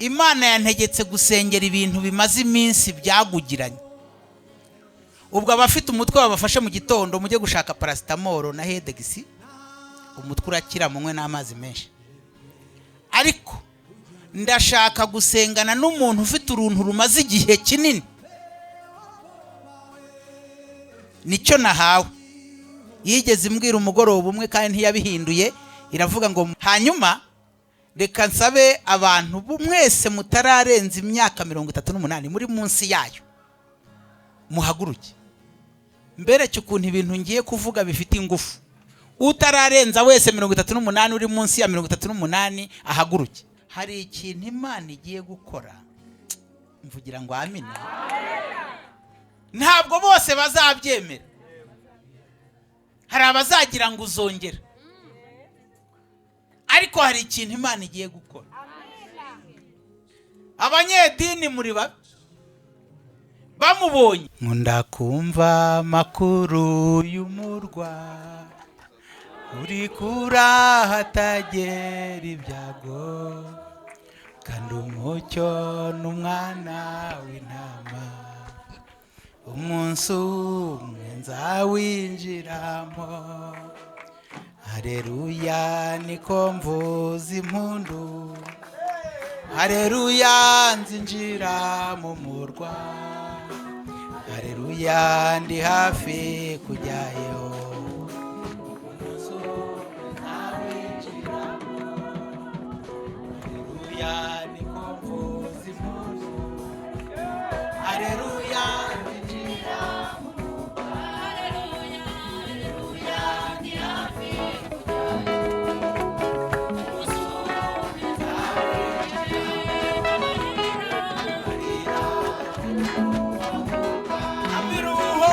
Imana yantegetse gusengera ibintu bimaze iminsi byagugiranye. Ubwo abafite umutwe babafashe mu gitondo, mujye gushaka paracetamol na Hedex, umutwe urakira, munywe n'amazi menshi. Ariko ndashaka gusengana n'umuntu ufite uruntu rumaze igihe kinini, nicyo nahawe. Yigeze imbwira umugoroba umwe kandi ntiyabihinduye, iravuga ngo hanyuma reka nsabe abantu mwese mutararenza imyaka 38, muri munsi yayo, muhaguruke mbereke ukuntu ibintu ngiye kuvuga bifite ingufu. Utararenza wese 38, uri munsi ya 38, ahaguruke. Hari ikintu Imana igiye gukora, mvugira ngo amina. Ntabwo bose bazabyemera, hari abazagira ngo uzongera, ariko hari ikintu Imana igiye gukora. Abanyedini muri babi bamubonye. Nkunda kumva amakuru y'umurwa uri kuri ahatagera ibyago, kandi umucyo n'umwana w'intama, umunsi umwe nzawinjiramo. Hareruya, niko mvuza impundu, hareruya, nzinjira mu murwa, hareruya, ndi hafi kujyayo. Umunsi umwe nzawinjiramo, hareruya, niko mvuza impundu, hareruya, nzinjira mu murwa, hareruya, ndi hafi kujyayo. Umunsi umwe nzawinjiramo, amarira amiruho.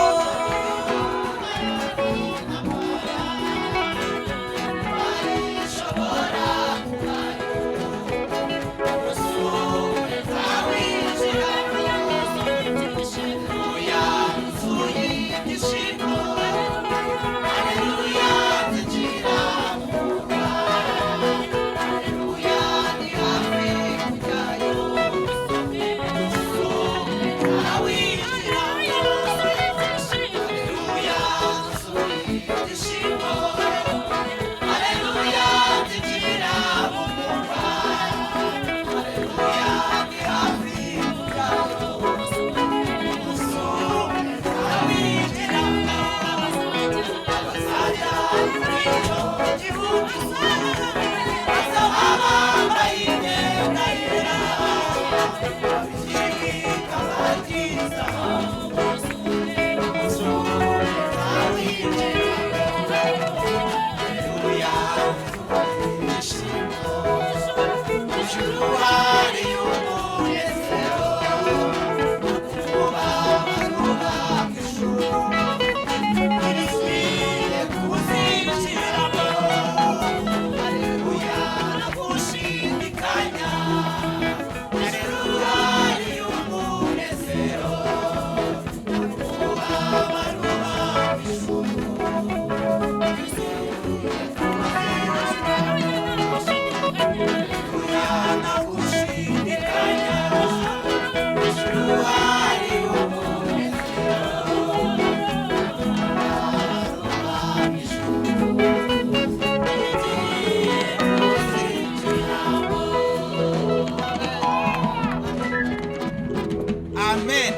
Amen,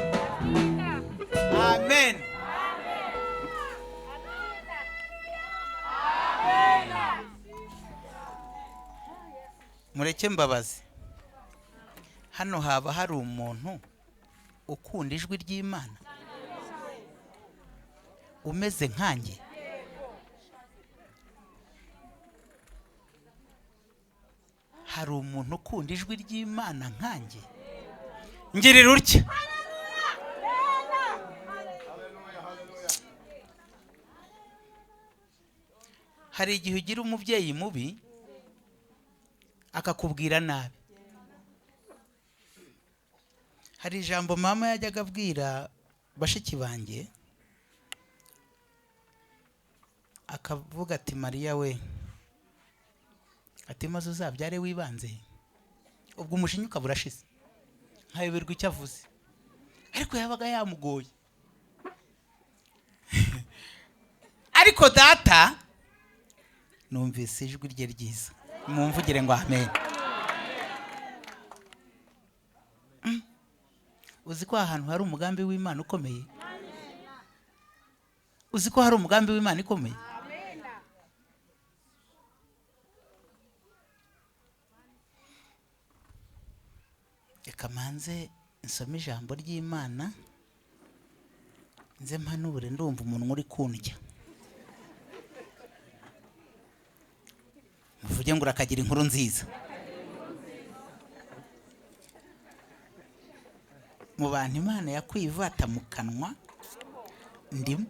amen. Mureke mbabazi, hano haba hari umuntu ukunda ijwi ry'Imana umeze nkanjye? Hari umuntu ukunda ijwi ry'Imana nkanjye? Ngirira utya. Hari igihe ugira umubyeyi mubi akakubwira nabi. Hari ijambo mama yajyaga abwira bashiki banjye, akavuga ati: "Mariya we," ati, "maze uzabyare wibanze." Ubwo umujinya ukaba urashize, nkayoberwa icyo avuze, ariko yabaga yamugoye. Ariko data numvise ijwi rye ryiza, mumvugire ngo amen. Uzi ko ahantu hari umugambi w'Imana ukomeye? Uzi ko hari umugambi w'Imana ikomeye? Reka manze nsome ijambo ry'Imana, nze mpanure, ndumva umuntu uri kundya. Muvuge ngo urakagira inkuru nziza. Mu bantu Imana yakwivata mu kanwa ndimo.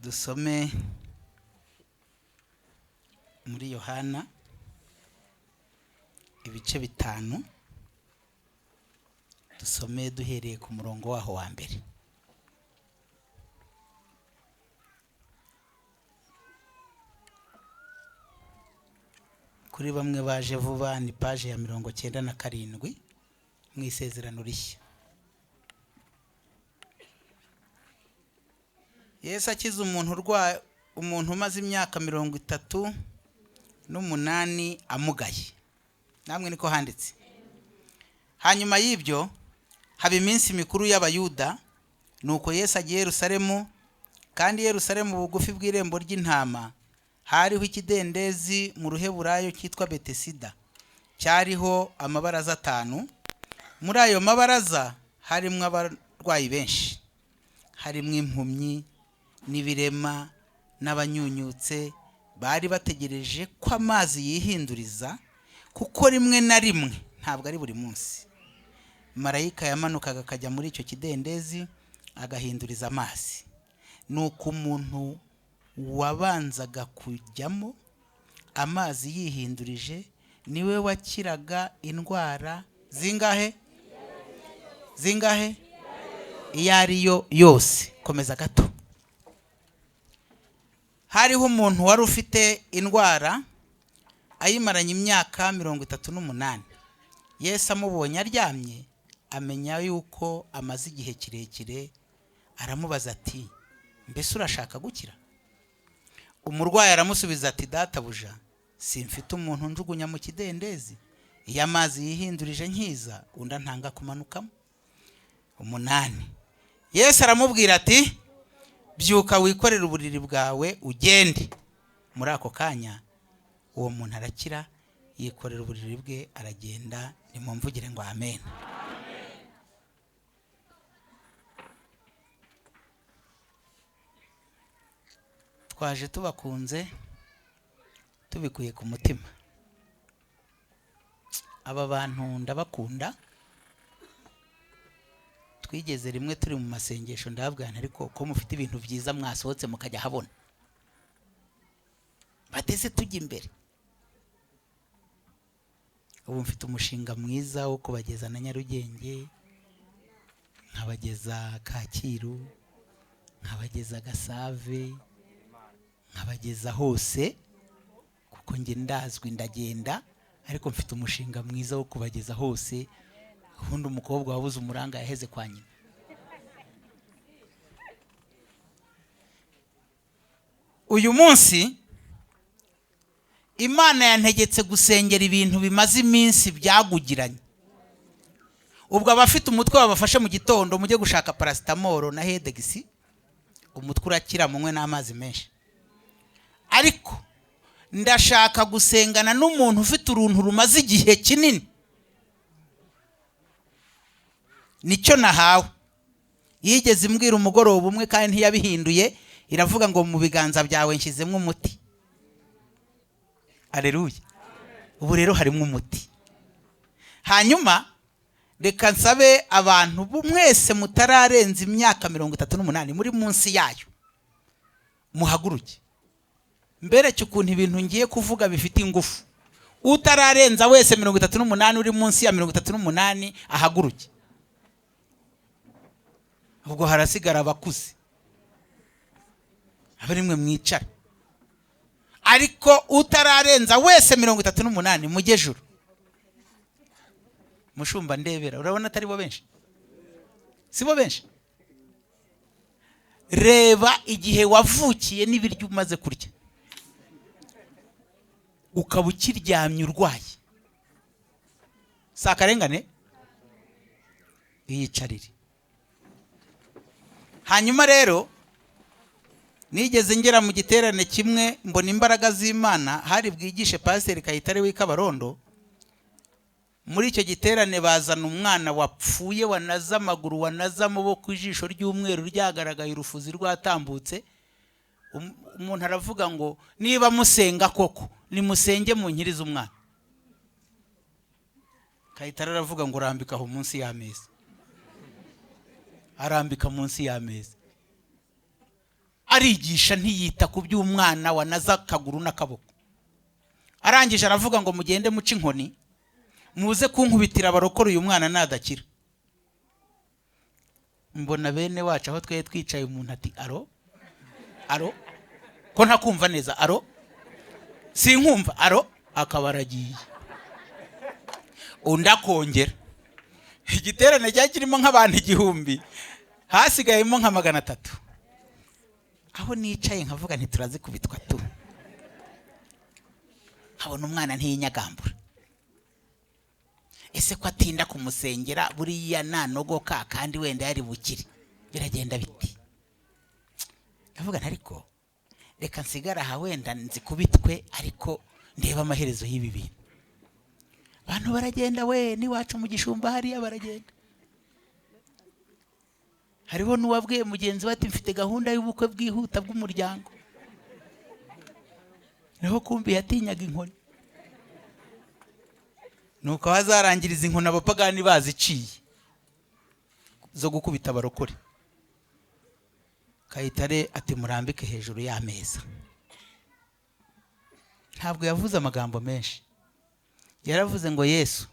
Dusome muri Yohana ibice 5, dusome duhereye ku murongo waho wa mbere. Kuri bamwe baje vuba ni page ya 97 mu Isezerano Rishya. Yesu akiza umuntu urwaye, umuntu umaze imyaka 38 amugaye. Namwe niko handitse. Hanyuma y'ibyo haba iminsi mikuru y'Abayuda, nuko Yesu agiye Yerusalemu, kandi Yerusalemu bugufi bw'irembo ry'intama hariho ikidendezi mu ruheburayo cyitwa Betesida, cyariho amabaraza 5. Muri ayo mabaraza harimo abarwayi benshi, harimo impumyi n'ibirema n'abanyunyutse, bari bategereje ko amazi yihinduriza, kuko rimwe na rimwe, ntabwo ari buri munsi, marayika yamanukaga akajya muri icyo kidendezi agahinduriza amazi. Nuko umuntu wabanzaga kujyamo amazi yihindurije niwe wakiraga indwara zingahe? Zingahe? Iyo ariyo yose. Komeza gato. Hariho umuntu wari ufite indwara ayimaranye imyaka 38. Yesu amubonye aryamye, amenya yuko amaze igihe kirekire, aramubaza ati mbese urashaka gukira? Umurwayi aramusubiza ati databuja, simfite umuntu njugunya mu kidendezi, iyo amazi yihindurije nkiza undi antanga kumanukamo. 8. Yesu aramubwira ati byuka wikorere uburiri bwawe ugende. Muri ako kanya uwo muntu arakira, yikorera uburiri bwe aragenda. Nimumvugire ngo amen. Twaje tubakunze tubikuye ku mutima. Aba bantu ndabakunda. Twigeze rimwe turi mu masengesho ndababwira ariko ko mufite ibintu byiza mwasohotse mukajya habona, bateze tujya imbere. Ubu mfite umushinga mwiza wo kubageza na Nyarugenge, nkabageza Kacyiru, nkabageza Gasave, nkabageza hose, kuko nge ndazwi ndagenda, ariko mfite umushinga mwiza wo kubageza hose. Ubundi umukobwa wabuze umuranga yaheze kwa nyina. Uyu munsi Imana yantegetse gusengera ibintu bimaze iminsi byagugiranye. Ubwo abafite umutwe babafashe mu gitondo mujye gushaka paracetamol na Hedex, umutwe urakira munywe n'amazi menshi. Ariko ndashaka gusengana n'umuntu ufite uruntu rumaze igihe kinini. Nicyo nahawe. Yigeze imbwira umugoroba umwe kandi ntiyabihinduye, iravuga ngo mu biganza byawe nshyizemo umuti. Haleluya. Ubu rero harimo umuti. Hanyuma reka nsabe abantu mwese mutararenza imyaka 38 muri munsi yayo, muhaguruke mbereke ukuntu ibintu ngiye kuvuga bifite ingufu. Utararenza wese 38 uri munsi ya 38 ahaguruke. Ubwo harasigara abakuze. Abe rimwe mwicara, ariko utararenza wese 38 mujye juru. Mushumba, ndebera, urabona atari bo benshi? Si bo benshi? Reba igihe wavukiye n'ibiryo umaze kurya, ukaba ukiryamye urwaye, si akarengane? Iyicarire. Hanyuma rero nigeze ngera mu giterane kimwe, mbona imbaraga z'Imana. Hari bwigishe Pasiteri Kayitare w'Ikabarondo. Muri icyo giterane bazana umwana wapfuye, wanaze amaguru, wanaze amaboko, ijisho ry'umweru ryagaragaye, urufuzi rwatambutse. Umuntu aravuga ngo: "Niba musenga koko, nimusenge munkirize umwana." Kayitare aravuga ngo: "Rambika aho munsi y'ameza." Arambika munsi y'ameza, arigisha, ntiyita ku by'umwana wanaze akaguru n'akaboko. Arangije aravuga ngo: "Mugende muce inkoni, muze kunkubitira abarokora uyu mwana nadakira." Mbona bene wacu aho twari twicaye, umuntu ati: "Aro, aro, ko ntakumva neza? Aro, sinkumva, aro." Akaba aragiye, undi akongera. Igiterane cyari kirimo nk'abantu 1000, hasigayemo nka 300. Aho nicaye nkavuga nti: "Turazikubitwa tu." Nkabona umwana ntiyinyagambura. Ese ko atinda kumusengera, buriya nanogoka kandi wenda yari bukire, biragenda biti? Ndavuga nti: "Ariko reka nsigare aha, wenda nzikubitwe, ariko ndebe amaherezo y'ibi bintu." Abantu baragenda we, n'iwacu mu gishumba hariya baragenda. Hariho n'uwabwiye mugenzi we ati: "Mfite gahunda y'ubukwe bwihuta bw'umuryango." Naho kumbi yatinyaga inkoni. Nuko bazarangiriza inkoni abapagani baziciye zo gukubita abarokore. Kayitare ati: "Murambike hejuru y'ameza." Ntabwo yavuze amagambo menshi, yaravuze ngo: "Yesu,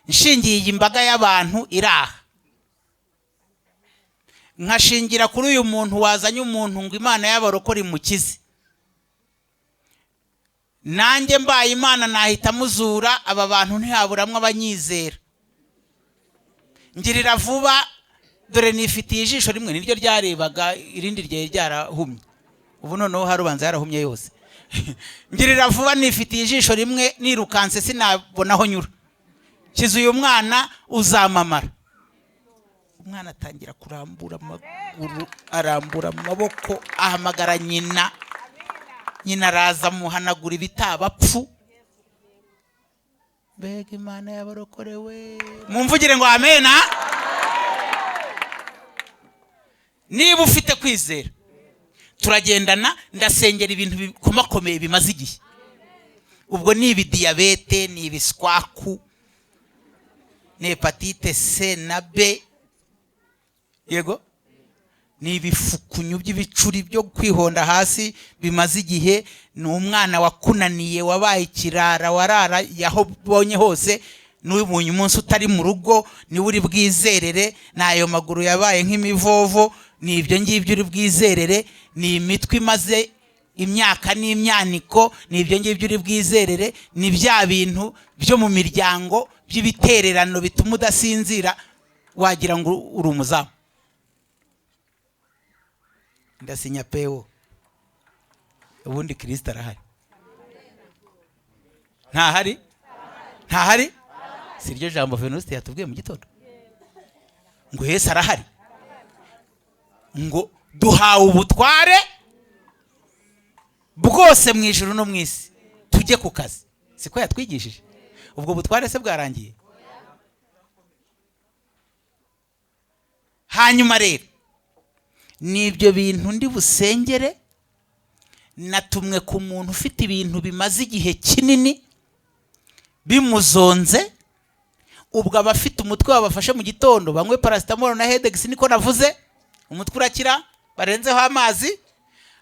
nshingiye iyi mbaga y'abantu iri aha, nkashingira kuri uyu muntu wazanye umuntu ngo Imana y'abarokore imukize, nanjye mbaye Imana nahita muzura. Aba bantu ntihaburamwo abanyizera. Ngirira vuba, dore nifitiye ijisho rimwe niryo ryarebaga, irindi ryari ryarahumye. Ubu noneho harubanza yarahumye yose. Ngirira vuba, nifitiye ijisho rimwe, nirukanse sinabona aho nyura. Kiza uyu mwana, uzamamara." Umwana atangira kurambura amaguru, arambura amaboko, ahamagara nyina. Nyina araza, amuhanagura ibitabapfu. Mbega Imana y'abarokore we! Mumvugire ngo amena. Niba ufite kwizera, turagendana. Ndasengera ibintu bikomakomeye bimaze igihe. Ubwo ni ibidiyabete, ni ibiswaku, ni hépatite C na B, yego, ni ibifukunyu by'ibicuri byo kwihonda hasi bimaze igihe, ni umwana wakunaniye, wabaye ikirara, warara yaho ubonye hose, n'uyu munsi utari mu rugo niwe uri bwizerere, ni ayo maguru yabaye nk'imivovo, ni ibyo ngibyo uri bwizerere, ni imitwe imaze imyaka n'imyaniko, ni ibyo ngibyo uri bwizerere, ni bya bintu byo mu miryango by'ibitererano bituma udasinzira, wagira ngo uri umuzamu. Ndasinya pewo. Ubundi Kirisita arahari? Ntahari? Ntahari? Si ryo jambo Venuste yatubwiye mu gitondo ngo Yesu arahari, ngo duhawe ubutware bwose mu ijuru no mu isi, tujye ku kazi? Siko yatwigishije? Ubwo butware se bwarangiye? Hanyuma rero ni ibyo bintu ndi busengere. Natumwe ku muntu ufite ibintu bimaze igihe kinini bimuzonze. Ubwo abafite umutwe babafashe mu gitondo banywe paracetamol na Hedex, niko navuze, umutwe urakira, barenzeho amazi.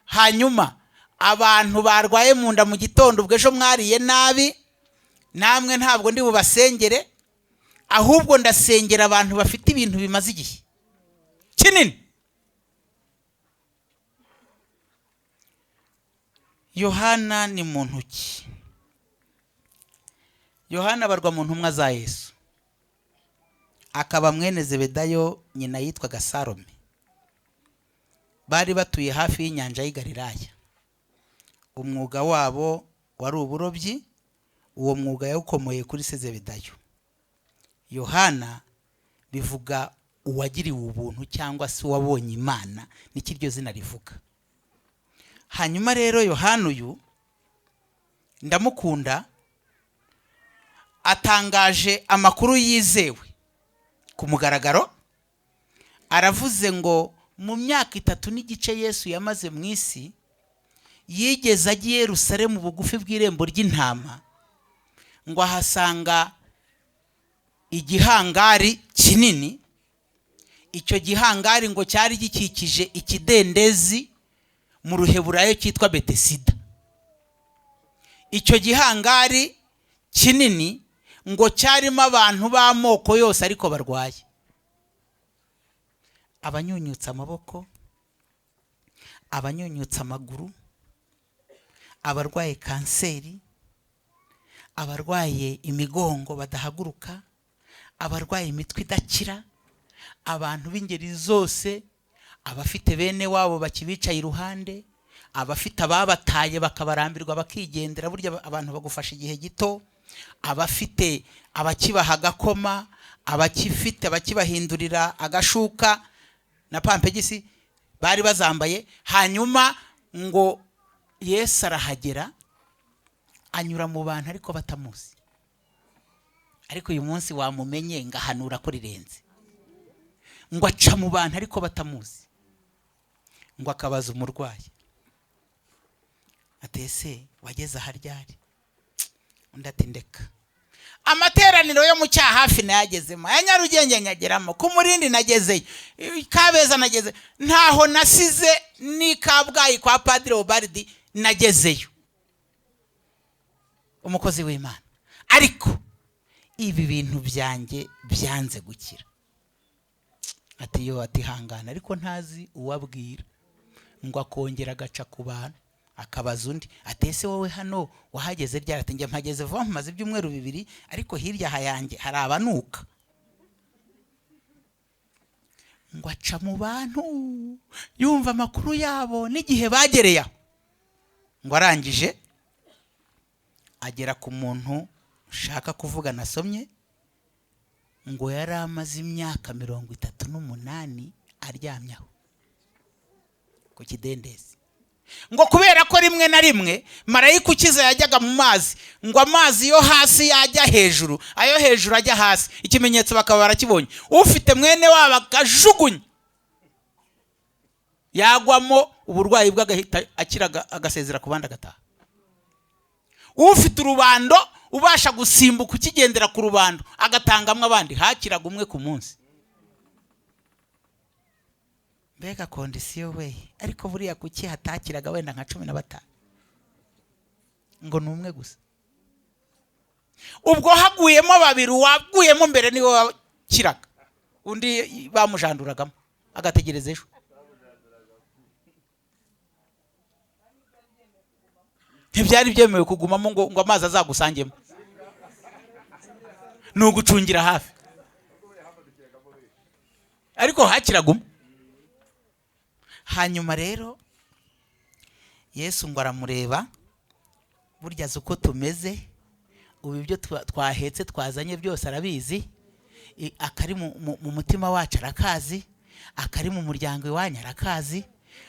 Hanyuma abantu barwaye mu nda mu gitondo, ubwo ejo mwariye nabi, namwe ntabwo ndi bubasengere, ahubwo ndasengera abantu bafite ibintu bimaze igihe kinini. Yohana ni muntu ki? Yohana abarwa mu ntumwa za Yesu, akaba mwene Zebedayo, nyina yitwaga Salome. Bari batuye hafi y'inyanja y'i Galilaya. Umwuga wabo wari uburobyi. Uwo mwuga yawukomoye kuri se Zebedayo. Yohana bivuga uwagiriwe ubuntu cyangwa se uwabonye Imana, niko iryo zina rivuga. Hanyuma rero Yohana uyu ndamukunda, atangaje amakuru yizewe ku mugaragaro. Aravuze ngo mu myaka 3 n'igice Yesu yamaze mu isi, yigeze ajya i Yerusalemu bugufi bw'irembo ry'intama, ngo ahasanga igihangari kinini. Icyo gihangari ngo cyari gikikije ikidendezi mu Ruheburayo cyitwa Betesida. Icyo gihangari kinini ngo cyarimo abantu b'amoko yose ariko barwaye: abanyunyutse amaboko, abanyunyutse amaguru, abarwaye kanseri, abarwaye imigongo badahaguruka, abarwaye imitwe idakira, abantu b'ingeri zose, abafite bene wabo bakibicaye iruhande, abafite ababataye bakabarambirwa bakigendera. Burya abantu bagufasha igihe gito. Abafite abakibaha agakoma, abakifite abakibahindurira agashuka na pampegisi bari bazambaye. Hanyuma ngo Yesu arahagera, anyura mu bantu ariko batamuzi. Ariko uyu munsi wamumenye, ngahanura ko rirenze. Ngo aca mu bantu ariko batamuzi, ngo akabaza umurwayi ati: "Ese wageze aha ryari?" Undi ati: "Ndeka, amateraniro yo mu Cyahafi nayagezemo, aya Nyarugenge nyageramo, ku Murindi nagezeyo, Kabeza nageze, ntaho nasize, n'i Kabgayi kwa Padiri Obaridi nagezeyo, umukozi w'Imana, ariko ibi bintu byanjye byanze gukira." Ati: "Yo." Ati: "Hangana." Ariko ntazi uwabwira. Ngo akongera agaca ku bantu, akabaza undi ati: "Ese wowe hano wahageze ryari?" Ati: "Njye mpageze vuba, mpamaze ibyumweru 2, ariko hirya aha yanjye hari abanuka." Ngo aca mu bantu yumva amakuru yabo n'igihe bagereye aho. Ngo arangije agera ku muntu ushaka kuvuga nasomye, ngo yari amaze imyaka 38 aryamye aho ku kidendezi. Ngo kubera ko rimwe na rimwe marayika ukiza yajyaga mu mazi, ngo amazi yo hasi yajya hejuru, ayo hejuru ajya hasi, ikimenyetso bakaba barakibonye. Ufite mwene wabo akajugunya, yagwamo uburwayi bwe agahita akira, agasezera ku bandi, agataha. Ufite urubando, ubasha gusimbuka ukigendera ku rubando, agatangamo abandi. Hakiraga umwe ku munsi. Mbega condition we! Ariko buriya kuki hatakiraga wenda nka 15? Ngo ni umwe gusa. Ubwo haguyemo babiri, uwaguyemo mbere niwe wakiraga, undi bamujanduragamo agategereza ejo. Ntibyari byemewe kugumamo ngo amazi azagusangemo, ni ugucungira hafi, ariko hakiraga umwe. Hanyuma rero Yesu ngo aramureba. Burya azi uko tumeze. Ubu ibyo twahetse twazanye byose arabizi. Akari mu mutima wacu arakazi, akari mu muryango iwanyu arakazi,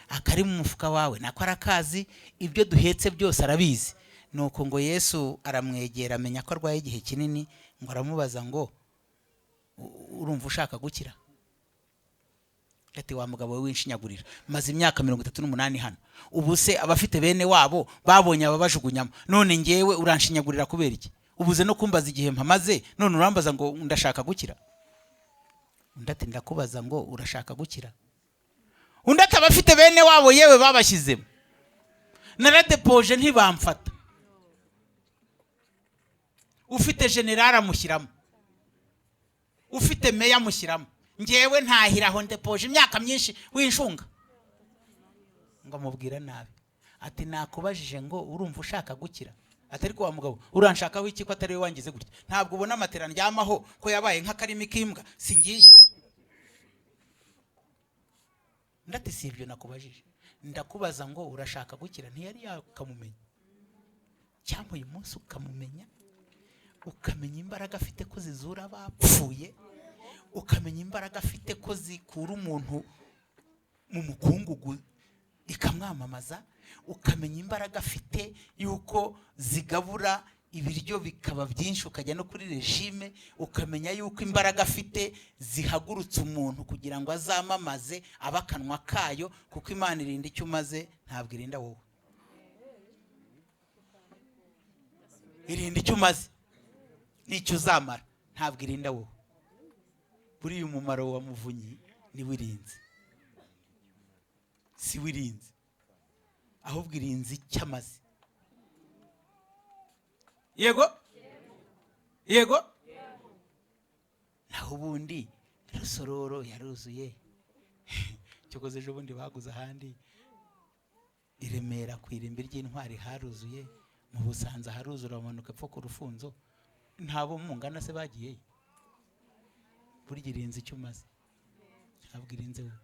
akari mu mufuka wawe nako arakazi. Ibyo duhetse byose arabizi. Nuko ngo Yesu aramwegera, amenya ko arwaye igihe kinini, ngo aramubaza ngo: "Urumva ushaka gukira?" Ati: "Wa mugabo we, winshinyagurira, maze imyaka 38 hano. Ubu se abafite bene wabo babonye ababajugunyamo, none ngewe uranshinyagurira kubera iki? Ubuze no kumbaza igihe mpamaze, none urambaza ngo ndashaka gukira." Undi ati: "Ndakubaza ngo urashaka gukira?" Undi ati: "Abafite bene wabo yewe babashyizemo, naradepoje ntibamfata. Ufite generali amushyiramo, ufite meya amushyiramo, ngewe ntahira aho ndepoje imyaka myinshi, winshunga." Ngo amubwira nabi. Ati nakubajije ngo urumva ushaka gukira? Ati ariko wa mugabo uranshakaho iki ko atari we wangize gutya? Ntabwo ubona matera ndyamaho ko yabaye nk'akarimi k'imbwa? Singiye. Ndati si ibyo nakubajije, ndakubaza ngo urashaka gukira? Ntiyari yakamumenya. Cyangwa uyu munsi ukamumenya, ukamenya imbaraga afite ko zizura abapfuye, ukamenya imbaraga afite ko zikura umuntu mu mukungugu ikamwamamaza, ukamenya imbaraga afite yuko zigabura ibiryo bikaba byinshi ukajya no kuri regime, ukamenya yuko imbaraga afite zihagurutsa umuntu kugira ngo azamamaze abe akanwa kayo, kuko Imana irinda icyo umaze, ntabwo irinda wowe. Irinda icyo umaze n'icyo uzamara, ntabwo irinda wowe. Buriya umumaro wa Muvunyi niwe irinze, si we irinze, ahubwo irinze icyo amaze. Yego yego. Naho ubundi Rusororo yaruzuye, cyokoze ejo bundi baguze ahandi. I Remera ku irimbi ry'intwari haruzuye, mu Busanza haruzura, bamanuka epfo ku Rufunzo, ntabo mungana se bagiyeyo. Burya irinze icyo umaze, ntabwo irinze wowe.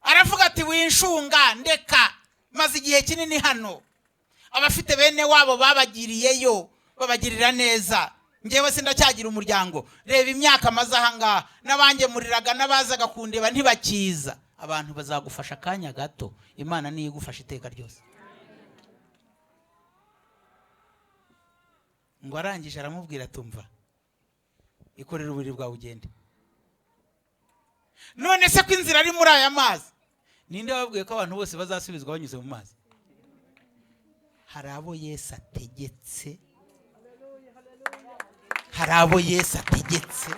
Aravuga ati winshunga ndeka, maze igihe kinini hano, abafite bene wabo babagiriyeyo babagirira neza, njyewe sindacyagira umuryango. Reba imyaka maze aha ngaha, n'abangemuriraga n'abazaga kundeba ntibakiza. Abantu bazagufasha akanya gato, Imana niyo igufasha iteka ryose. Ngo arangije aramubwira tumva, ikorere uburiri bwawe ugende. None se ko inzira ari muri aya mazi, ninde wababwiye ko abantu bose bazasubizwa banyuze mu mazi? Hari abo Yesu ategetse, hari abo Yesu ategetse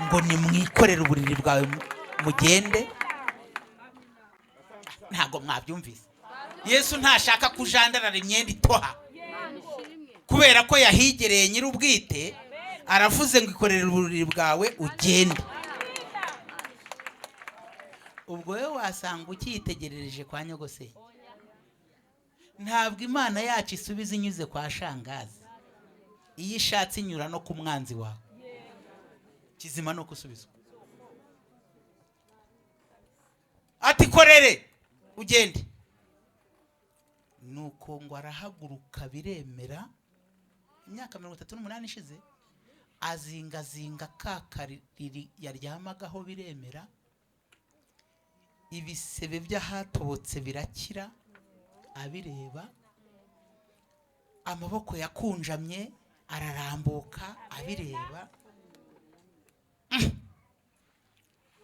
ngo nimwikorere uburiri bwawe mugende. Ntabwo mwabyumvise. Yesu ntashaka kujandarara imyenda itoha, kubera ko yahigereye nyir'ubwite. Aravuze ngo ikorere uburiri bwawe ugende. Ubwo wowe wasanga ukiyitegerereje kwa nyogosenge. Ntabwo Imana yacu isubiza inyuze kwa shangazi, iyo ishatse inyura no ku mwanzi wawe. Kizima no gusubizwa. Ati korere ugende. Nuko ngo arahaguruka biremera. Imyaka 38 ishize, azingazinga ka kariri yaryamagaho biremera, ibisebe by'ahatobotse birakira abireba, amaboko yakunjamye ararambuka abireba.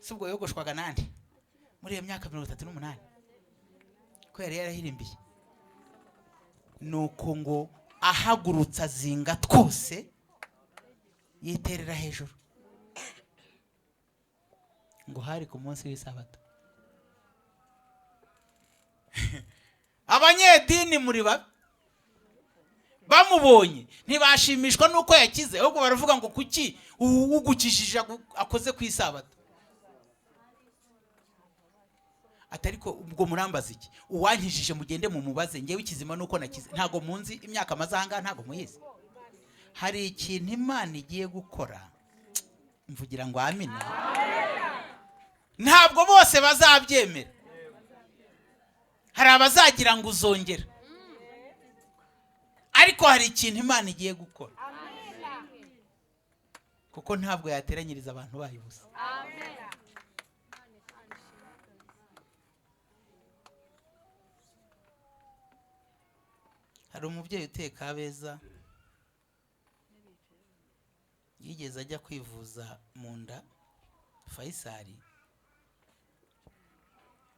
Si ubwo yogoshwaga nande muri iyo myaka 38 ko yari yarahirimbiye? Nuko ngo ahagurutse azinga twose, yiterera hejuru. Ngo hari ku munsi w'isabato. Abanyedini muri babi bamubonye ntibashimishwa nuko yakize, ahubwo baravuga ngo kuki ugukijije akoze ku isabato? Ati ariko ubwo murambaza iki? Uwankijije mugende mumubaze, ngewe ikizima nuko nakize. Ntago munzi imyaka maze aha ngaha, ntago muyizi. Hari ikintu Imana igiye gukora, mvugira ngo amina. Ntabwo bose bazabyemera, hari abazagira ngo uzongera, ariko hari ikintu Imana igiye gukora, kuko ntabwo yateranyiriza abantu bayo ubusa. Hari umubyeyi uteye Kabeza yigeze ajya kwivuza mu nda Faisal,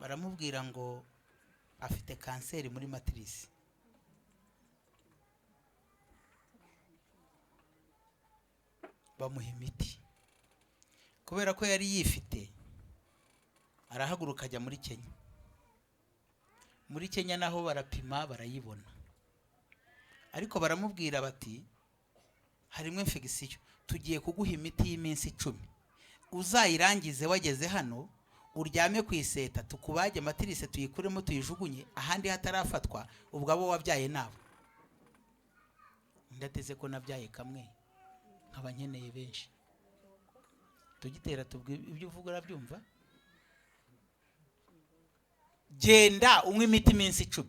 baramubwira ngo afite kanseri muri matrice. Bamuha imiti, kubera ko yari yifite arahaguruka ajya muri Kenya. Muri Kenya naho barapima barayibona, ariko baramubwira bati Harimo infection, tugiye kuguha imiti y'iminsi 10, uzayirangize wageze hano, uryame ku iseta, tukubage matrice, tuyikuremo tuyijugunye ahandi hatarafatwa. Ubwo abo wabyaye nabo." Ndateze ko nabyaye kamwe nkaba nkeneye benshi. Tugitera tubwi ibyo uvuga urabyumva? Genda unywe imiti iminsi 10.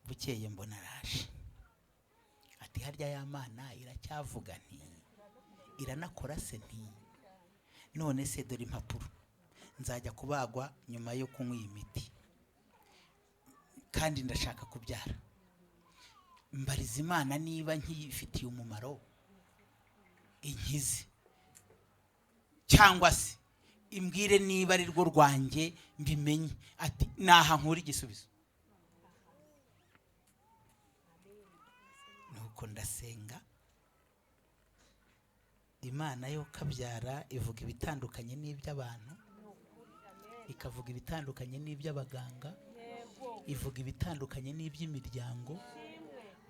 Bukeye mbona araje, ati: "Harya ya Mana iracyavuga?" Nti: "Iranakora se." Nti: "None se dore impapuro, nzajya kubagwa nyuma yo kunywa iyi miti, kandi ndashaka kubyara. Mbariza Imana niba nkiyifitiye umumaro inkize, cyangwa se imbwire niba ari rwo rwanjye mbimenye." Ati: "Naha nkura igisubizo." Nuko ndasenga Imana yo kabyara, ivuga ibitandukanye n'iby'abantu, ikavuga ibitandukanye n'iby'abaganga, ivuga ibitandukanye n'iby'imiryango.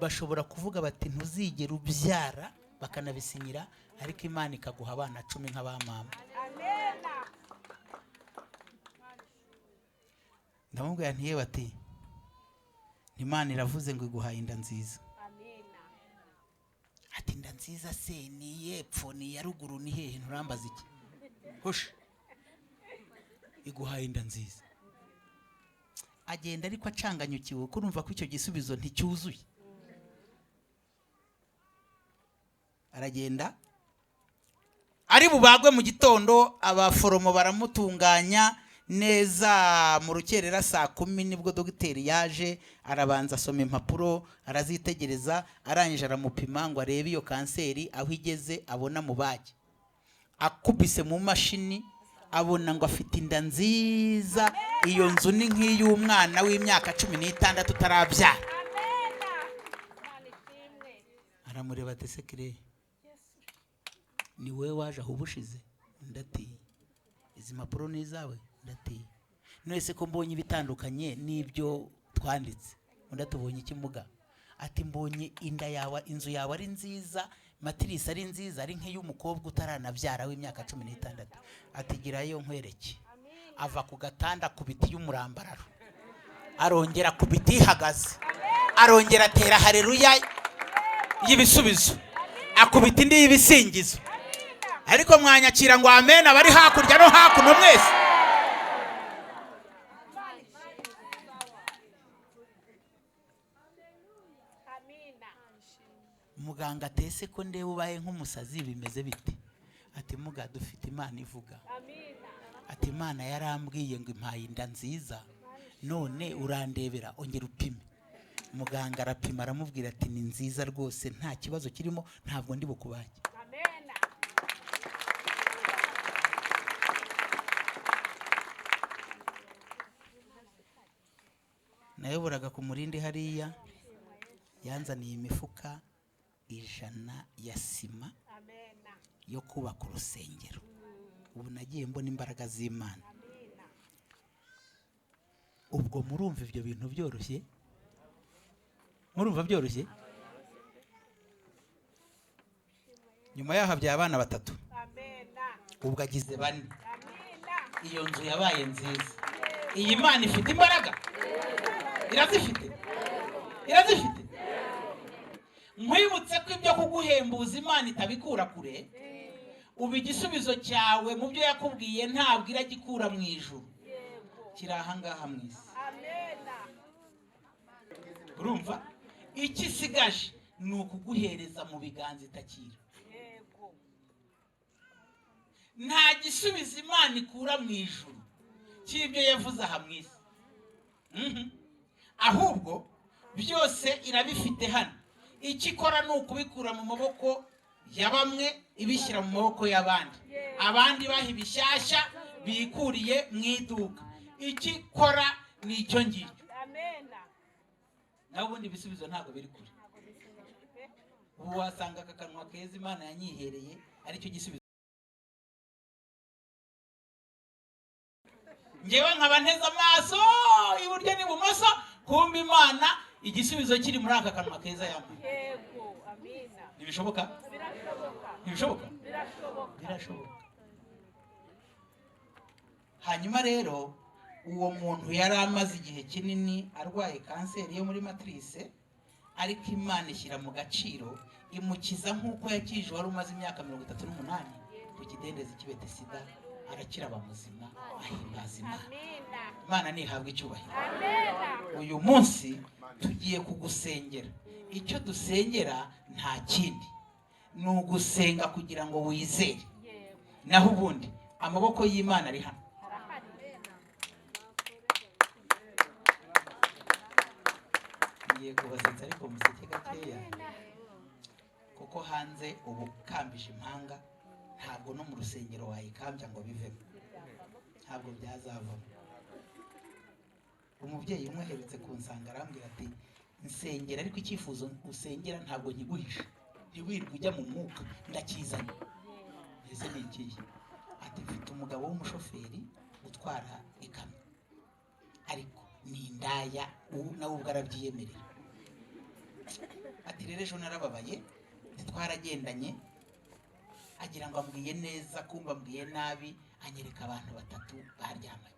Bashobora kuvuga bati: "Ntuzigere ubyara," bakanabisinyira, ariko Imana ikaguha abana 10 nk'abamama. Ndamubwira nti: "Yewe," ati, "Imana iravuze ngo iguhaye inda nziza." Ati: "Inda nziza se ni iy'epfo, ni iya ruguru, ni hehe? Nturambaza iki? Hoshi, iguhaye inda nziza." Agenda ariko acanganyukiwe, kuko urumva ko icyo gisubizo nticyuzuye. Aragenda ari bubagwe mu gitondo, abaforomo baramutunganya neza. Mu rukerera saa 10 nibwo dogiteri yaje, arabanza asoma impapuro, arazitegereza, arangije aramupima ngo arebe iyo kanseri aho igeze, abona mubage. Akubise mu mashini abona ngo afite inda nziza, iyo nzu ni nk'iy'umwana w'imyaka 16 utarabyara. Aramureba ati: "Se Kireye, ni wowe waje aho ubushize?" Undi ati: "Izi mpapuro ni izawe?" Undi ati: "None se ko mbonye ibitandukanye n'ibyo twanditse?" Undi ati: "Ubonye iki muga?" Ati: "Mbonye inda yawe, inzu yawe ari nziza, matrice ari nziza, ari nk'iy'umukobwa utaranabyara w'imyaka 16." Ati: "Girayo nkwereke." Ava ku gatanda ku biti y'umurambararo, arongera ku biti ihagaze, arongera atera haleluya y'ibisubizo, akubita indi y'ibisingizo. Ariko mwanyakira ngo amen, abari hakurya no hakuno mwese. Muganga atese ko ndeba ubaye nk'umusazi, bimeze bite? Ati: "Muga, dufite Imana ivuga." Ati: "Imana yarambwiye ngo impaye inda nziza, none urandebera, ongera upime." Muganga arapima, aramubwira ati: "Ni nziza rwose, nta kibazo kirimo, ntabwo ndi bukubage." Nayoboraga ku murindi hariya, yanzaniye imifuka 100 ya sima yo kubaka urusengero. Ubu nagiye mbona imbaraga z'Imana. Ubwo murumva ibyo bintu byoroshye? Murumva byoroshye? Nyuma yaho abyaye abana 3, ubwo agize 4. Iyo nzu yabaye nziza. Iyi Mana ifite imbaraga, irazifite, irazifite. Nkwibutse ko ibyo kuguhembuza Imana itabikura kure. Ubu igisubizo cyawe mu byo yakubwiye ntabwo iragikura mu ijuru, kiri ahangaha mu isi. Urumva icyo isigaje ni ukuguhereza mu biganza itakira. Nta gisubizo Imana ikura mu ijuru cy'ibyo yavuze aha mu isi, ahubwo byose irabifite hano. Icyo ikora ni ukubikura mu maboko ya bamwe ibishyira mu maboko y'abandi, abandi baha ibishyashya bikuriye mu iduka. Icyo ikora ni icyo ngicyo. Naho ubundi ibisubizo ntabwo biri kure. Ubu wasanga aka kanwa keza Imana yanyihereye aricyo gisubizo. Ngewe nkaba nteze amaso iburyo n'ibumoso, kumva Imana Igisubizo kiri muri aka kanwa keza yambaye. Yego, amina. Ntibishoboka? Birashoboka. Ntibishoboka? Birashoboka. Birashoboka. Hanyuma rero uwo muntu yari amaze igihe kinini arwaye kanseri yo muri matrice, ariko Imana ishyira mu gaciro imukiza nk'uko yakije wari umaze imyaka 38 ku kidendezi cy'i Betesida, arakira aba muzima, ahimbaza Imana. Amina. Imana ntihabwa icyubahiro. Amina. Uyu munsi tugiye kugusengera. Icyo dusengera nta kindi, ni ugusenga kugira ngo wizere. Yego. Naho ubundi amaboko y'Imana ari hano. Arahari. Ngiye kubasetsa ariko museke gakeya, kuko hanze ubu ukambije impanga ntabwo no mu rusengero wayikambya ngo bivemo, ntabwo byazavamo. Umubyeyi umwe aherutse kunsanga arambwira ati nsengera, ariko icyifuzo usengera ntabwo nkiguhisha, ntiwirirwe ujya mu mwuka, ndakizanye. Mbese ni ikihe? Ati mfite umugabo w'umushoferi utwara ikamyo, ariko ni indaya, ubu nawe ubwo arabyiyemerera. Ati rero ejo narababaye, twaragendanye, agira ngo ambwiye neza, kumva ambwiye nabi, anyereka abantu batatu baryamanye.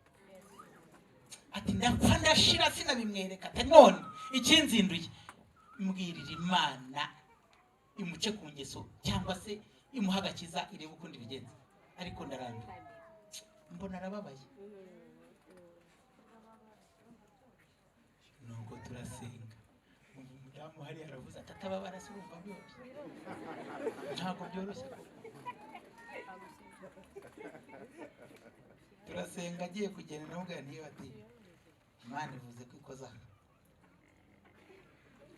Ati ndapfa ndashira sinabimwereka. Ati none ikinzinduye, mbwirira Imana imuce ku ngeso cyangwa se imuhe agakiza, irebe ukundi bigenza, ariko ndarambiwe, mbona arababaye. Nuko turasenga, umudamu hariya aravuze ati atababara se urumva byoroshye? Ntabwo byoroshye koko. Turasenga, agiye kugenda namubwira ntiyo, ati Imana ivuze ko ikoza aha.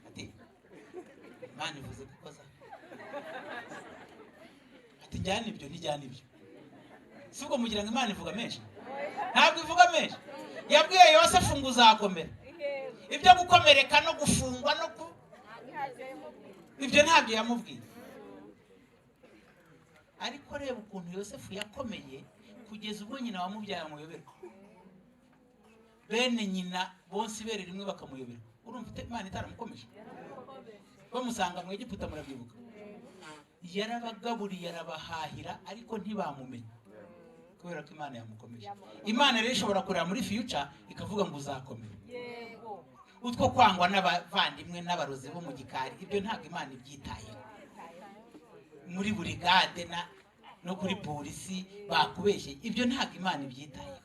Ati Imana ivuze ko ikoza aha. Ati njyana ibyo, ntijyana ibyo. Si ubwo mugira ngo Imana ivuga menshi? Ntabwo ivuga menshi. Yabwiye Yosefu ngo uzakomera. Yego. Ibyo gukomereka no gufungwa no ku ibyo ntabyo yamubwiye. Ariko reba ukuntu Yosefu yakomeye kugeza ubwo nyina wamubyaye amuyoberwa, bene nyina bonse ibere rimwe bakamuyoberwa. Urumva Imana itaramukomeje? Bamusanga mu Egiputa, murabyibuka, yarabagaburiye arabahahira, ariko ntibamumenya kubera ko Imana yamukomeje. Imana rero ishobora kureba muri future ikavuga ngo uzakomera. Yego. Utwo kwangwa n'abavandimwe n'abarozi bo mu gikari, ibyo ntabwo Imana ibyitayeho. Muri burigade no kuri polisi bakubeshye, ibyo ntabwo Imana ibyitayeho.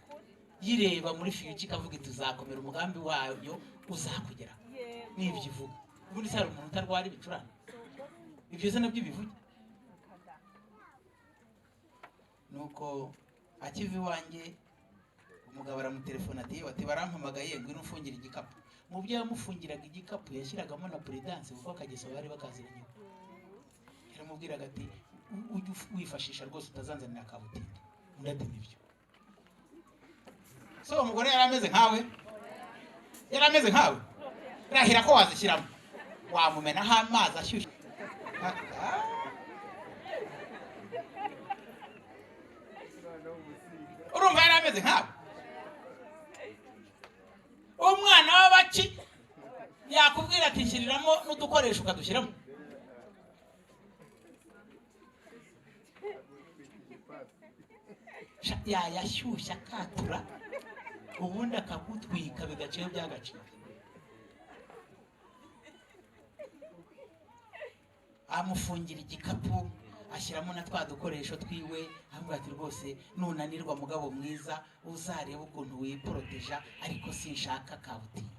Yireba muri future ikavuga iti uzakomera, umugambi wayo uzakugeraho. Yego. Nibyo ivuga. Ubundi se hari umuntu utarwara ibicurane? Ibyo se nabyo bivuge? Nuko akiva iwanjye umugabo aramutelefona ati yewe, ati barampamagaye, ngwino umfungire igikapu. Mu byo yamufungiraga igikapu yashyiragamo na Prudence, kuko akageso bari bakaziranye. Yaramubwiraga ati ujye wifashisha rwose utazanzanira kabutindi. Undi ati nibyo. So umugore yari ameze nkawe? Yari ameze nkawe? Rahira ko wazishyiramo, wamumenaho amazi ashyushye. Urumva yari ameze nkawe? Umwana w'abaki yakubwira ati shyiriramo n'udukoresho ukadushyiramo. Yayashyushya akatura, ubundi akagutwika bigaciye byagaciye. Amufungira igikapu, ashyiramo na twa dukoresho twiwe, aramubwira ati rwose nunanirwa mugabo mwiza uzarebe ukuntu wiporoteja, ariko sinshaka kabutindi.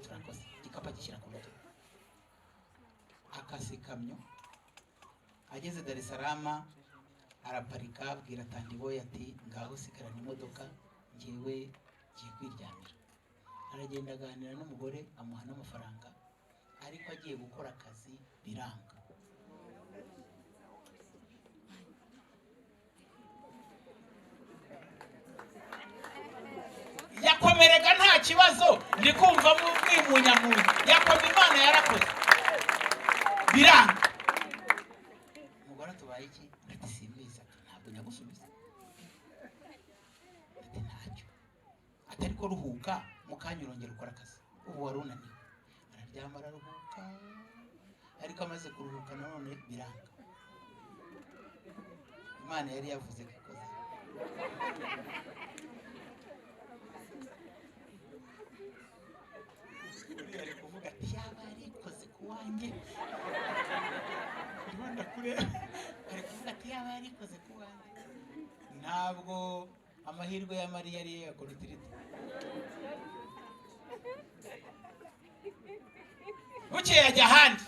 Turakoze. Igikapu agishyira ku mutwe, akase ikamyo. Ageze Dar es Salaam araparika, abwira Tandiboyi ati ngaho sigarana imodoka, njyewe ngiye kwiryamira. Aragenda aganira n'umugore, amuha n'amafaranga, ariko agiye gukora akazi biranga. Yakomerega nta kibazo, ndi kumva mwimunyamunya. Yakoma Imana yarakoze biranga. Umugore atubaye iki? Ati simbizi. Ati ntabwo nyagusubiza. Ati ntacyo. Ati ariko ruhuka mu kanya urongera ukora akazi, ubu wari unaniwe. Araryama araruhuka, ariko amaze kuruhuka nanone biranga. Imana yari yavuze ko ikoze. Uriya ari kuvuga ati yaba yarikoze ku wanjye. Ndimo ndakureba. Ari kuvuga ati yaba yarikoze ku wanjye. Ntabwo amahirwe ya Mariya ari ya korotirite. Bukeye ajya ahandi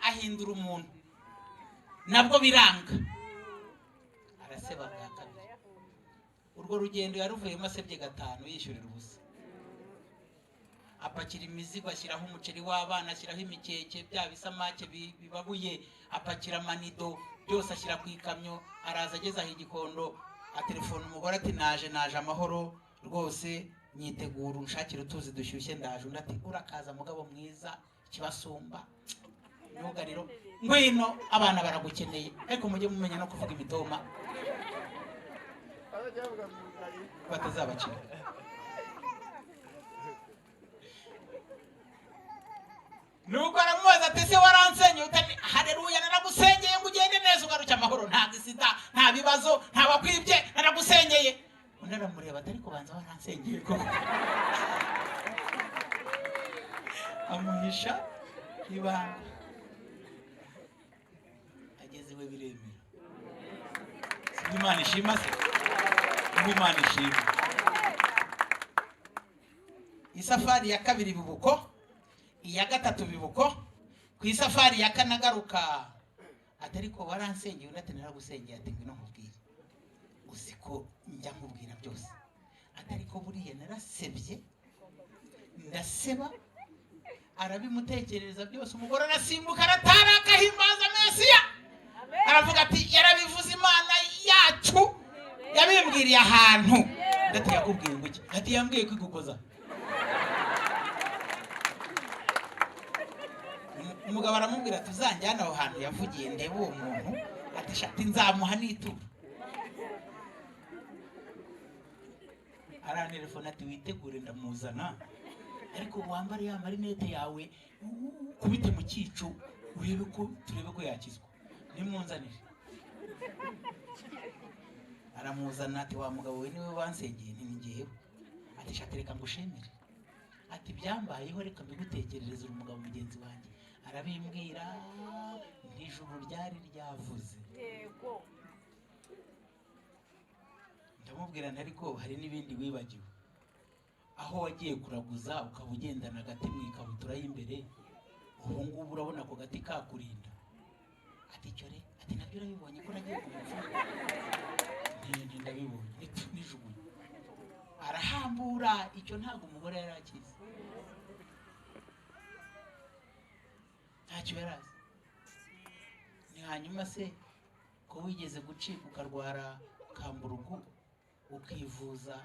ahindura umuntu, nabwo biranga, araseba bwa kabiri. Urwo rugendo yaruvuyemo asebye 5 yishyurira ubusa. Apakira imizigo, ashyiraho umuceri w'abana, ashyiraho imikeke, bya bisamake bibabuye, apakira amanido byose ashyira ku ikamyo. Araza ageze aho Igikondo, atelefona umugore ati naje naje amahoro rwose, nyitegura unshakire utuzi dushyushye ndaje. Undi ati urakaza mugabo mwiza, kibasumba myugariro, ngwino abana baragukeneye. Ariko mujye mumenya no kuvuga imitoma batazabacika. Nuko aramubaza ati se waransenye? Utani haleluya, naragusengeye ngo ugende neza ugaruke amahoro, nta gisida, nta bibazo, nta wakwibye, naragusengeye. Undi aramureba ati ariko banza waransengeye koko. Amuhisha ibanga. Ageze iwe biremera. Si Imana ishima se? Imana ishima. Isafari ya kabiri bibuko, iya gatatu bibuko, ku isafari ya kane agaruka ati ariko waransengeye? Undi ati naragusengeye. Ati ngwino nkubwire, uzi ko njya nkubwira byose. Ati ariko buriya narasebye ndaseba. Arabimutekerereza byose. Umugore arasimbuka arataraka ahimbaza Mesiya, aravuga ati yarabivuze Imana yacu yabimbwiriye ahantu. Ati yakubwiye ngo iki? Ati yambwiye kwigukoza. Umugabo aramubwira ati uzanjyana aho hantu yavugiye ndebe uwo muntu. Ati shati nzamuha n'ituro. Arantelefona ati witegure ndamuzana, ariko wambare ya marinete yawe ukubite mu cyico urebe ko turebe ko yakizwa, nimwunzanire. Aramuzana ati wa mugabo we niwe wansengeye? Nti ni njyewe. Ati shati reka ngushimire. Ati byambayeho reka mbigutekerereze, uri umugabo mugenzi wanjye. Arabimbwira ntijuru ryari ryavuze. Yego. Ndamubwira nti ariko hari n'ibindi wibagiwe, aho wagiye kuraguza ukaba ugendana agati mu ikabutura y'imbere, ubu ngubu urabona ako gati kakurinda. Ati cyo re, ati nabyo urabibonye ko nagiye kumupfu. Nti ndabibonye nijugunye. Arahambura icyo ntabwo umugore yari akizi, ntacyo yari azi. Ni hanyuma se ko wigeze gucika ukarwara kamburugu ukivuza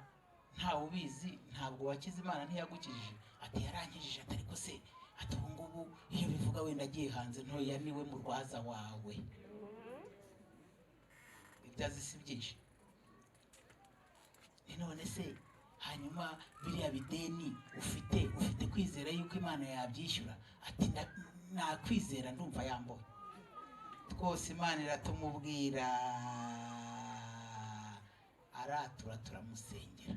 ntawe ubizi, ntabwo wakize, Imana ntiyagukijije? Ati yarankijije. Ati ariko se, ati ubu ngubu iyo bivuga wenda agiye hanze ntoya niwe murwaza wawe. Ibyo azi si byinshi. Ni none se hanyuma biriya bideni ufite, ufite kwizera yuko Imana yabyishyura? Ati nakwizera ndumva yamboye. Twose Imana iratumubwira, aratura turamusengera.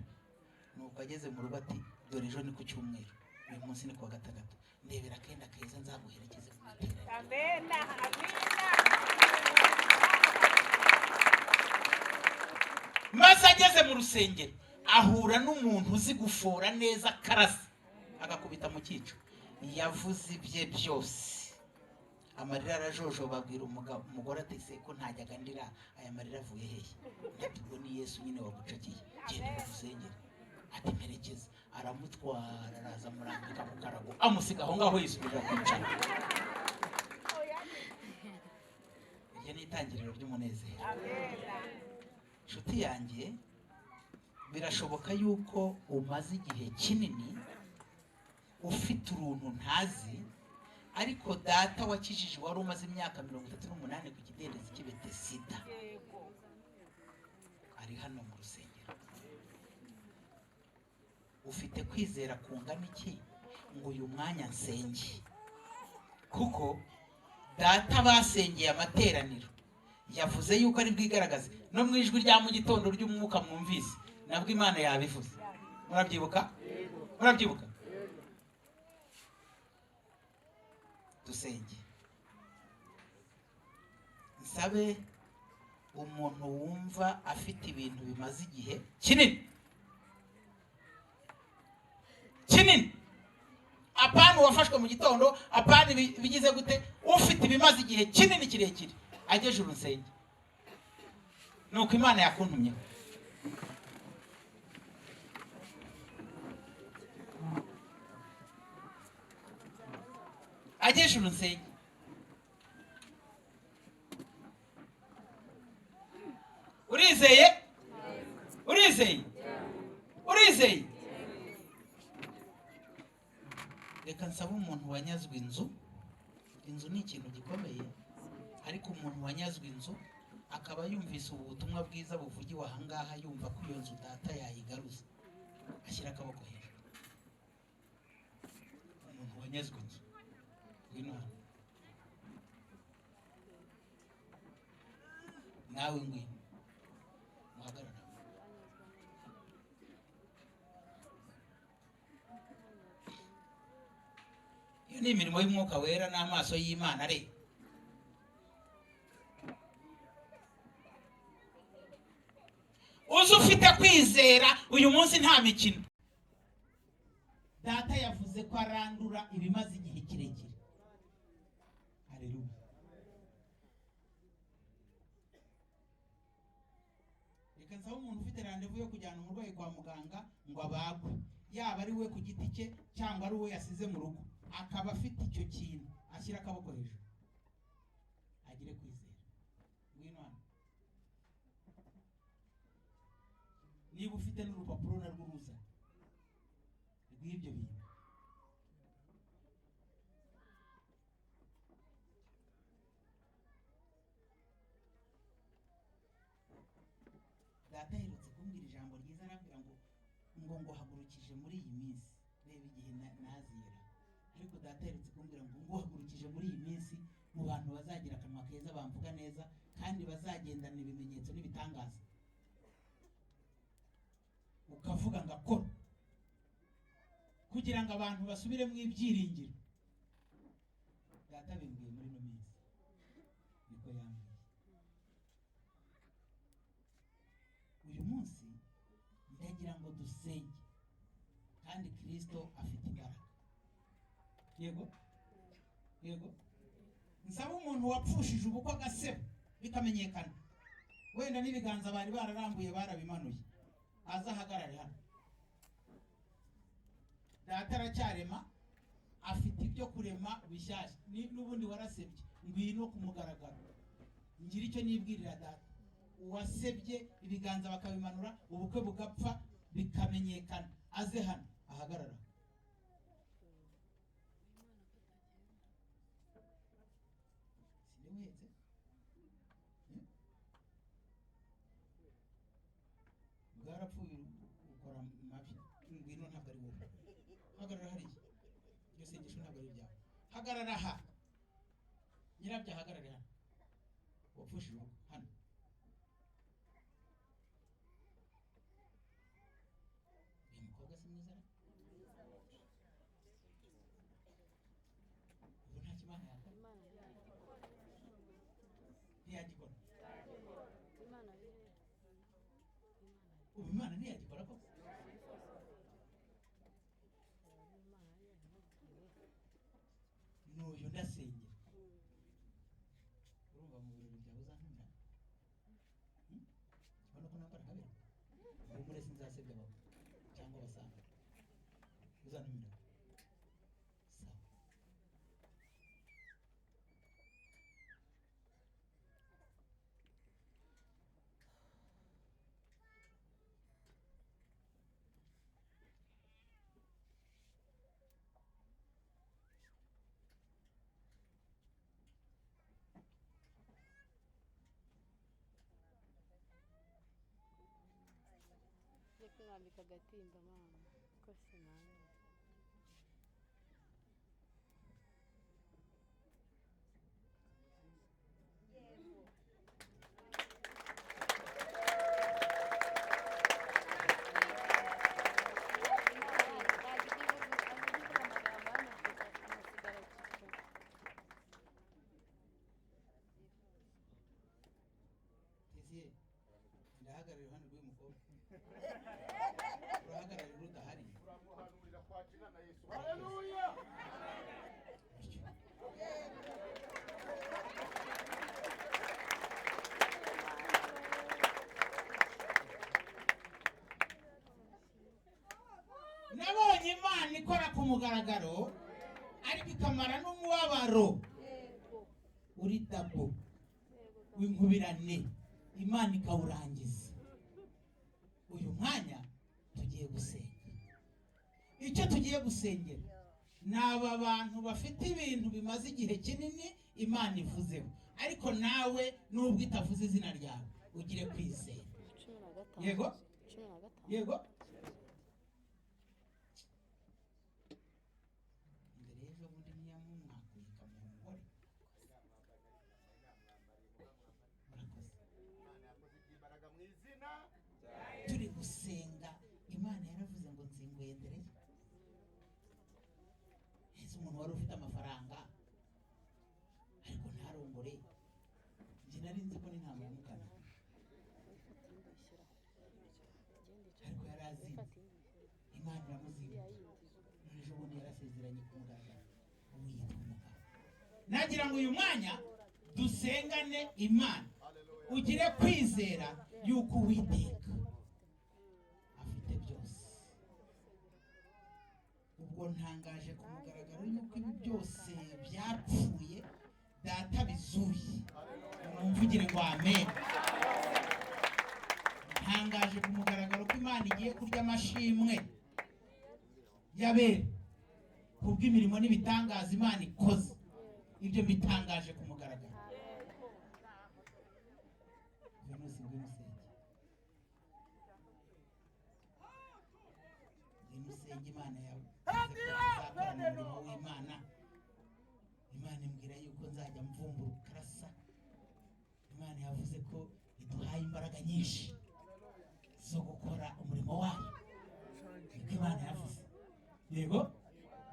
Nuko ageze mu rugo ati dore ejo ni ku cyumweru, uyu munsi ni kuwa gatandatu, ndebera akenda keza nzaguherekeze mu iteraniro. Amena, amina. Maze ageze mu rusengero ahura n'umuntu uzi gufora neza karasa, agakubita mu cyico. Yavuze ibye byose, amarira arajojoba. Abwira umugore ati se ko ntajyaga ndira, aya marira avuye hehe? Ati ubwo ni Yesu nyine wagucakiye, genda mu rusengero. Ati mperekeza. Aramutwara araza amurambika ku karago, amusiga aho ngaho yisubirira kwicara. Iryo ni itangiriro ry'umunezero. Inshuti yanjye, birashoboka yuko umaze igihe kinini ufite uruntu ntazi, ariko data wakijije wari umaze imyaka 38 ku kidendezi cy'i Betesida ari hano mu rusengero. Ufite kwizera kungana iki Ngo uyu mwanya nsenge, kuko data basengeye amateraniro yavuze yuko ari bwigaragaze no mu ijwi rya mu gitondo ry'umwuka mwumvise, nabwo Imana yabivuze. Murabyibuka? Murabyibuka? Dusenge. Nsabe umuntu wumva afite ibintu bimaze igihe kinini kinini, apana uwafashwe mu gitondo, apana ibigize gute, ufite ibimaze igihe kinini kirekire, ageje urusenge. Nuko Imana yakuntumyeho. Ageje urusenge. Urizeye? Urizeye? Urizeye? Reka nsabe umuntu wanyazwe inzu. Inzu ni ikintu gikomeye, ariko umuntu wanyazwe inzu akaba yumvise ubu butumwa bwiza buvugiwe aha ngaha, yumva ko iyo nzu data yayigaruza, ashyira akaboko hejuru. Umuntu wanyazwe inzu, ngwino hano. Nawe ngwino muhagarara. Iyo ni imirimo y'Umwuka Wera n'amaso y'Imana areba. Uzi ufite kwizera uyu munsi nta mikino. Data yavuze ko arandura ibimaze igihe kirekire. Haleluya. Reka nsabe umuntu ufite rendez-vous yo kujyana umurwayi kwa muganga ngo abagwe, yaba ari we ku giti cye cyangwa ari uwo yasize mu rugo, akaba afite icyo kintu, ashyira akaboko hejuru agire kwizera. Ngwino hano. Niba ufite n'urupapuro narwo uruza rw'ibyo bintu. Data aherutse kumbwira ijambo ryiza, arambwira ngo nguhagurukije muri iyi minsi. Reba igihe nazira, ariko data aherutse kumbwira ngo nguhagurukije muri iyi minsi mu bantu bazagira akanwa keza, bamvuga neza, kandi bazagendana ibimenyetso n'ibitangaza. Ukavuga ngo akora kugira ngo abantu basubire mu ibyiringiro. Data bimbwiye muri ino minsi, niko yambwiye. Uyu munsi ndagira ngo dusenge, kandi Kristo afite imbaraga. Yego, yego. Nsaba umuntu wapfushije ubukwe agaseba bikamenyekana, wenda n'ibiganza bari bararambuye barabimanuye, azahagarare hano. Data aracyarema, afite ibyo kurema bishyashya. N'ubundi warasebye, ngwino ku mugaragaro ngira icyo nibwirira data. Uwasebye ibiganza bakabimanura, ubukwe bugapfa bikamenyekana, aze hano ahagarara. Sinde bwarapfuye ukora mabi, ngwino, ntabwo ari wowe. Hagarara hariya, iryo sengesho ntabwo ari iryawe. Hagarara aha, nyirabyo ahagarare hano, wapfushije ubukwe hano. Uyu mukobwa si mwiza ra? Ubu nta kimana yakora, ntiyagikora. Ubu Imana ntiyagikora koko. N'uyu ndasengera. Urumva mu birori byawe uzantumira? Ubona ko nambara kabiri? Humure, sinzasebya abagabo cyangwa abasaza. Uzantumira? Sawa. Kumwambika agatimba mama ko sinamenya. Ndahagarara iruhande rw'uyu mukobwa, urahagararira udahari. Uramuhanurira kwakira na Yesu. Haleluya. Bityo. Nabonye Imana ikora ku mugaragaro, ariko ikamara n'umubabaro uri dabo w'inkubirane, Imana ikawurangiza. Uyu mwanya tugiye gusenga. Icyo tugiye gusengera ni aba bantu bafite ibintu bimaze igihe kinini Imana ivuzeho, ariko nawe nubwo itavuze izina ryawe, ugire kwizera. 15. Yego. 15. Yego, imbere y'ejo bundi ntiyamumwakuye ikamuha umugore. Murakoze. Imana yakoze iby'imbaraga mu izina. Turi gusenga, Imana yaravuze ngo nzinguye ndereye. Ese umuntu wari ufite amafaranga ariko ntarongore, njye nari nzi ko n'intama yamukana, ariko yari azinze, Imana iramuzinga. None ejo bundi yarasezeranye ku mugaragaro, ubu yitwa umugabo. Nagira ngo uyu mwanya dusengane Imana, ugire kwizera yuko Uwiteka afite byose. Ubwo ntangaje ku mugaragaro yuko ibi byose byapfuye, Data bizuye. Mumvugire ngo amen. Ntangaje ku mugaragaro ko Imana igiye kurya amashimwe y'abera kubw'imirimo n'ibitangaza Imana ikoze. Ibyo mbitangaje ku mugaragaro. Venusi, ngwino usenge, ngwino usenge. Imana yawe izakorana umurimo w'Imana. Imana imbwira yuko nzajya mvumbura ukarasa. Imana yavuze ko iduhaye imbaraga nyinshi zo gukora umurimo wayo, niko Imana yavuze. Yego,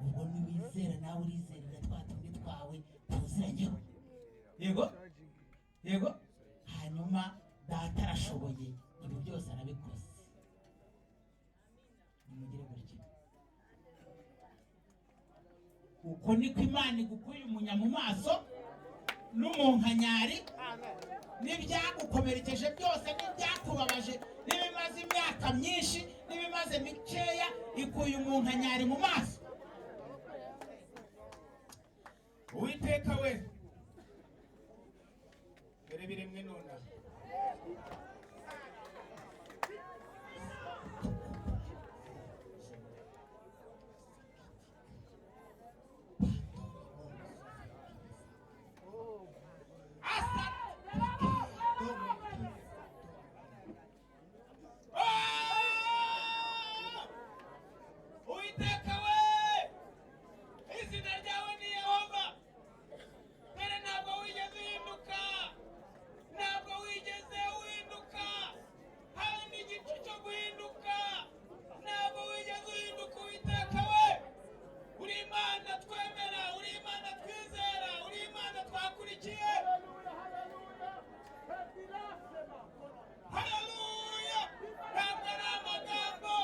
ubwo niwizera nawe urizerera twa tundi twawe tuziranyeho. Yego, yego. Hanyuma Data arashoboye, ibi byose arabikoze. Nimugire gutya, uko niko Imana igukuye umunya mu maso n'umunkanyari n'ibyagukomerekeje byose n'ibyakubabaje n'ibimaze imyaka myinshi n'ibimaze mikeya, ikuye umunkanyari mu maso. Uwiteka we, dore biremwe nonaha. Ah! Uwiteka we, izina ryawe ni Yehova. Dore ntabwo wigeze uhinduka, ntabwo wigeze uhinduka, habe n'igicu cyo guhinduka, ntabwo wigeze uhinduka. Uwiteka we, uri Imana twemera, uri Imana twizera, uri Imana twakurikiye. Haleluya! Ntabwo ari amagambo,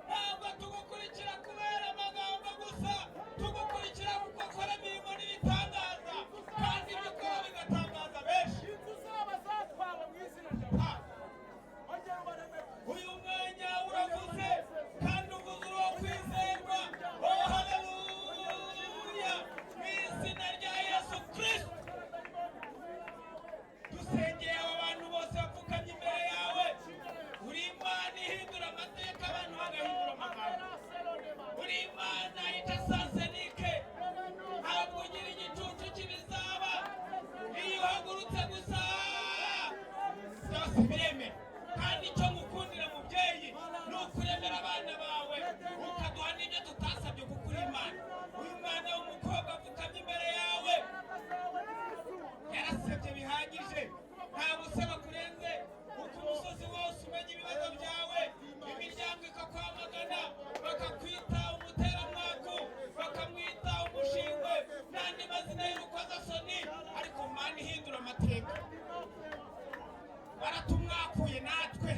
ntabwo tugukurikira kubera amagambo gusa, tugukurikira kuko ukora imirimo n'ibitangaza, kandi ibyo ukora bigatangaza benshi. Inzu zaba zatwawe mu izina ryawe. Ha! Ongera ubaremere. Uyu mwanya uravuze kandi uvuze uwo kwizerwa. Oh, haleluya! Mu izina rya Yesu Kristo, dusengeye aba bantu bose bapfukamye imbere yawe. Uri Imana ihindura amateka, abantu bagahindura amagambo. Uri Imana itasansenike, ntabwo ugira igicucu cy'ibizaba. Iyo uhagurutse gusa, byose biremera. Kandi icyo ngukundira, mubyeyi, ni ukuremera abana bawe, ukaduha n'ibyo tutasabye, kuko uri Imana. Uyu mwana w'umukobwa apfukamye imbere yawe yarasebye bihagije, nta guseba kurenze uko umusozi wose umenya ibibazo byawe, imiryango ikakwamagana, bakakwita umuteramwaku, bakamwita umushingwe n'andi mazina y'urukozasoni. Ariko Mana ihindura amateka, baratumwakuye natwe.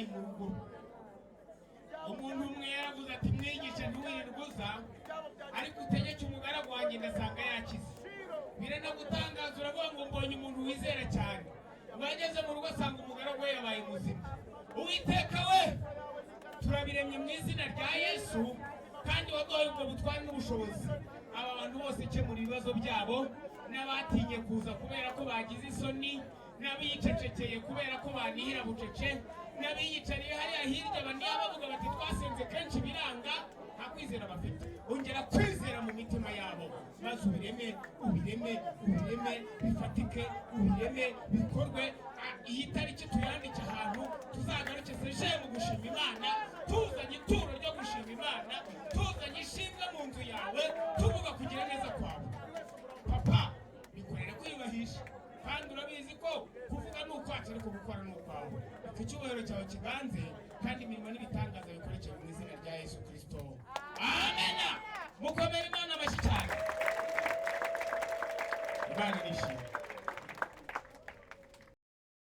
umurwayi mu rugo. Umuntu umwe yaravuze ati: "Mwigisha, ntiwirirwe uza, ariko utegeke umugaragu wanjye, ndasanga yakize." Biranagutangaza, uravuga ngo mbonye umuntu wizera cyane. Ubwo yageze mu rugo asanga umugaragu we yabaye muzima. Uwiteka we, turabiremye mu izina rya Yesu, kandi waduhaye ubwo butware n'ubushobozi. Aba bantu bose kemura ibibazo byabo, n'abatinye kuza kubera ko bagize isoni, n'abiyicecekeye kubera ko banihira bucece, n'abiyicariye hariya hirya baniha bavuga bati: "Twasenze kenshi biranga," nta kwizera bafite. Ongera kwizera mu mitima yabo, maze ubireme, ubireme, ubireme bifatike, ubireme bikorwe. Iyi tariki tuyandike ahantu, tuzagaruke seje mu gushima Imana, tuzanye ituro ryo gushima Imana, tuzanye ishimwe mu nzu yawe, tuvuga kugira neza kwawe. Papa, bikorere kwiyubahisha, kandi urabizi ko kuvuga ni ukwacu ariko gukora ni ukwawe. Reka icyubahiro cyawe kiganze, kandi imirimo n'ibitangaza bikorekere mu izina rya Yesu Kirisito, amena. Mukomere Imana amashyi cyane. Imana nishimwe.